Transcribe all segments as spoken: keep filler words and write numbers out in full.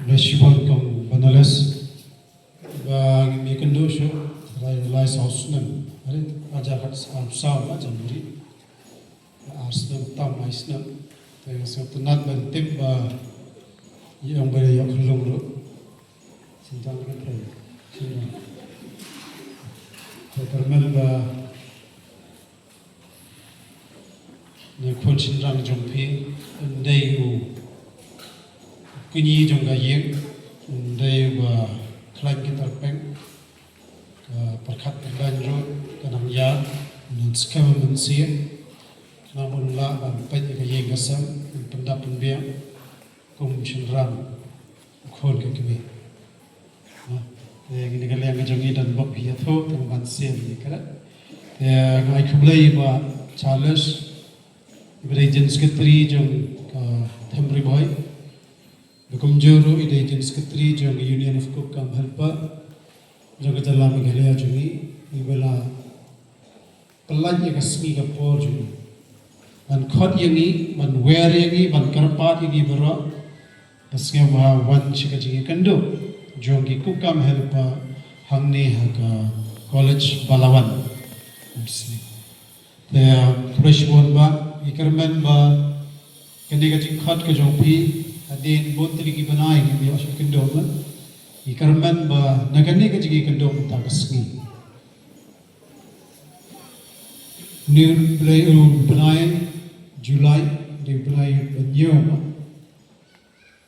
Khublei shibun kong Bernales. Ba ngim ïakynduh shuh, lai, lai saw snem. Hari, hajar khatsaw, saw, ba January. Ar snem tam, lai snem. Te nga sngewtynnat ban tip ba ïa ong ba ïa ïoh khyllung ruh. Sngewtang ka thei. Te kyrmen ba ne khun shynrang jong phi, un dei u kñi jong ka ïing, un dei uba khlaiñ ki tyrpeng, ka pyrkhat pyrdain ruh ka nang ïa, un skhem mynsiem, khnang un lah ban peit ïa ka ïing ka sem, un pyndap pynbiang kum shynrang, khun ka kmie. Te ngi, ka liang ka jong ngi don bok phi ïathuh tang ban sien ngi kra. Te nga ai khublei ba Charles, iba dei General Secretary jong ka Them Ri Bhoi. Ba kumjuh ruh i dei General Secretary jong ka Union of Cook Cum Helper jong ka jylla Meghalaya jong ngi, iba la pyllait ïa ka sngi ka por jong ngi. Ban khot ïa ngi, ban wer ïa ngi, ban kyrpad ïa ngi baroh. Ba sngewbha wan sha ka jingïakynduh jong ki Cook Cum Helper hangne ha ka College Balawan. Te, khublei shibun ba, ngi kyrmen ba kane ka jingkhot ka jong phi, hadien bun tylli ki bnai ngim ïoh shuh ïakynduh, ngi kyrmen ba na kane ka jingïakynduh mynta ka sngi. Une u Blei u bnai July, dei u bnai ba hynñiew ba.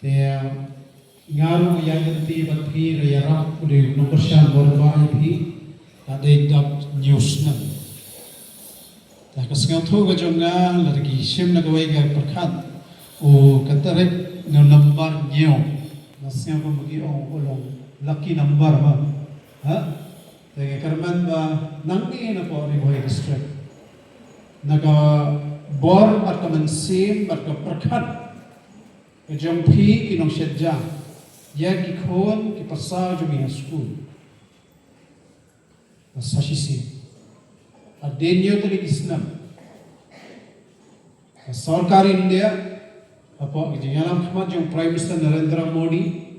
Te nga ruh nga ïaid lynti bad phi, ruh ïarap u dei u nongkyrshan bor ba ïa phi, ka dei dap hynñiew snem. Te ka sngewthuh ka jong nga, lada ki shim na kawei ka pyrkhat, u ka tarik, u number hynñiew. Nga sngew kumba ki ong u long lucky number ma. Ha? Te nga kyrmen ba nangne na pdeng Ri Bhoi District, na ka bor bad ka mynsiem bad ka pyrkhat ka jong phi ki nongshad ja ïa ki khun ki pasaw jong ngi ha skul. Ba sa shisien, hadien hynñiew tylli ki snem, ka sorkar India, hapoh ka jingïalam khmat jong Prime Minister Narendra Modi,